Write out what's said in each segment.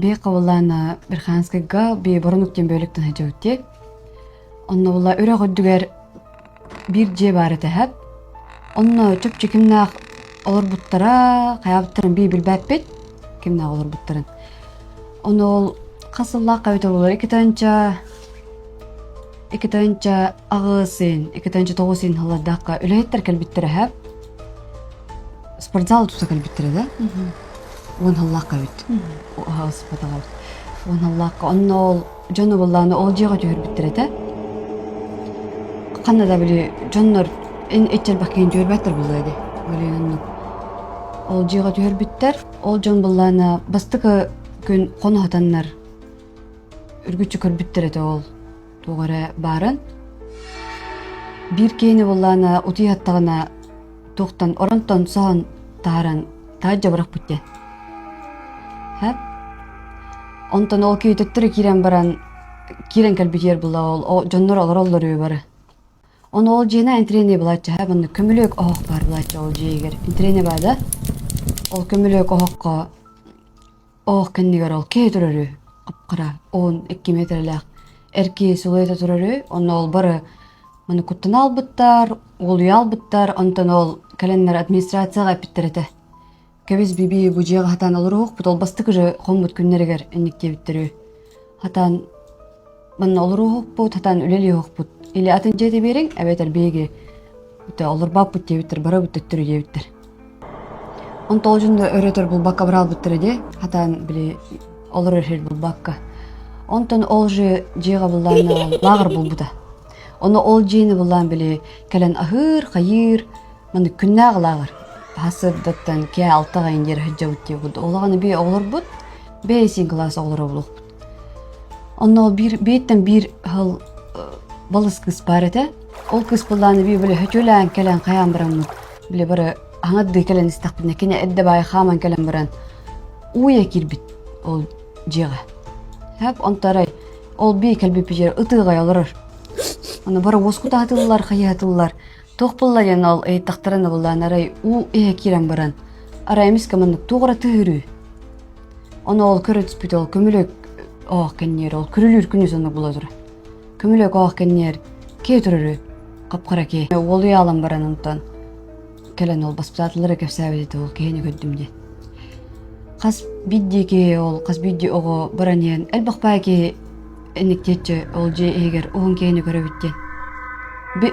Бии хабыллаана Верхоянскайга бии Боронук диэн бөөлүктэн сылдьабыт дии. Онно була үрэх үрдүгэр биир дьиэ баар этэ эһэп. Онно чопчу кимнээх олорбуттара, хайаабыттарын бии билбэппит, кимнээх олорбуттарын. Ону ол хас сыллаахха эбитэ буолар 2008 ин, 2009 ин сыллардаахха үлэһиттэр кэлбиттэрэ эһэп. Спортзал тута кэлбиттэрэ да. Уон сыллаахха эбит. Аҕыспатаҕа эбит. Уон сыллаахха онно ол дьону буллааны ол дьиэҕэ түһэрбиттэр этэ. Ханна да били дьоннор эн иччэрбэх киһин түһэрбэттэр буолла дии. Били оннук. Ол дьиэҕэ түһэрбиттэр. Ол дьон буллаана бастакы күн хоно сатаннар үргүччү көрбүттэр этэ ол туох эрэ баарын. Биир киһини буллаана утуйа саттаҕына туохтан оронтон соһон таһааран таһырдьа бырахпыт диэн. Һэп. Онтон ол киһи төттөрү киирэн баран киирэн кэлбитигэр була ол дьоннор олороллор үһү бары. Ону ол дьиэнэ интриэнэ булааччы һэ маннык көмүлүөк оһох баар булааччы ол дьиэгэр интриэнэ баа да ол көмүлүөк оһоххо Оох кэннигэр ол киһи турар үһү, хап-хара, 12 миэтэрэлээх эр киһи силуэта турар үһү, онно ол бары маны куттана албыттар, уолуйа албыттар, онтон ол кэлэннэр администрацияҕа эппиттэр этэ. Кэбис биби бу дьиэҕэ хатаан олоруохпут, ол бастакы же хоммут күннэригэр инник диэбиттэр үһү. Хатаан манна олоруохпут, хатаан үлэлиэхпут. Или атын дьиэтэ биэриҥ, эбэтэр биһиги олорбаппыт диэбиттэр, барабыт төттөрү диэбиттэр. Онтон ол дьонно өрө-өтөр булбакка быраалбыттара дии, хатаан били олорор сир булбакка. Онтон ол же дьиэҕэ буллаан лааҕыр булбута. Ону ол дьиэни буллаан били кэлэн аһыыр, хайыыр, маннык күннээҕи лааҕыр. Сарсыардаттан киэһэ алтаҕа иин диэри сылдьабыт диэбит. Олоҕун бии оҕолорбут, бэйэ кылаас оҕолоро булуохпут. Онно ол биир бииртэн биир сыл балыс кыыс баар этэ. Ол кыыс буллаан бии били хөтүөлээн кэлэн хайаан бараммыт били бары аҥардыы кэлэн истэхпинэ кини эрдэ баайы хааман кэлэн баран ууйа киирбит ол дьиэҕэ. Хэп онто арай ол бии кэлбиппитигэр ытыаҕай олорор. Аны бары уоскутаатыллар, хайыһатыллар. Туох булла диэн ол ыйыттахтарына буллаан арай уу иһэ киирэн баран арай эмискэ маннык туох эрэ тыһырыы. Ону ол көрө түспүт ол көмүлүөк оох кэнниэр ол күрүлүүр күнүс оннук була турар. Көмүлүөк оох кэнниэр киһи турар хап-хара киһи. Уолуйа алан баран онтон кэлэн ол баспытаатылара кэпсээбит этэ ол киһини көрдүм диэн. Хас биирдии киһи ол хас биирдии оҕо баран иһэн элбэх баай киһи инник диэччи ол дьиэ иһигэр уһун киһини көрөбүт диэн.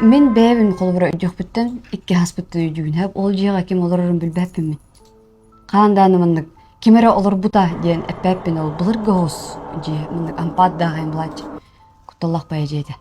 Мин бэйэбин холобура өйдүөхпүттэн икки хаспыттан өйдүүбүн. Ол дьиэҕэ ким олорорун билбэппин мин. Хаан дааны маннык ким эрэ олорбута диэн эппэппин ол былыргы оҕус дьиэ маннык ампаат даҕайын булааччы кутталлах байа дьиэтэ.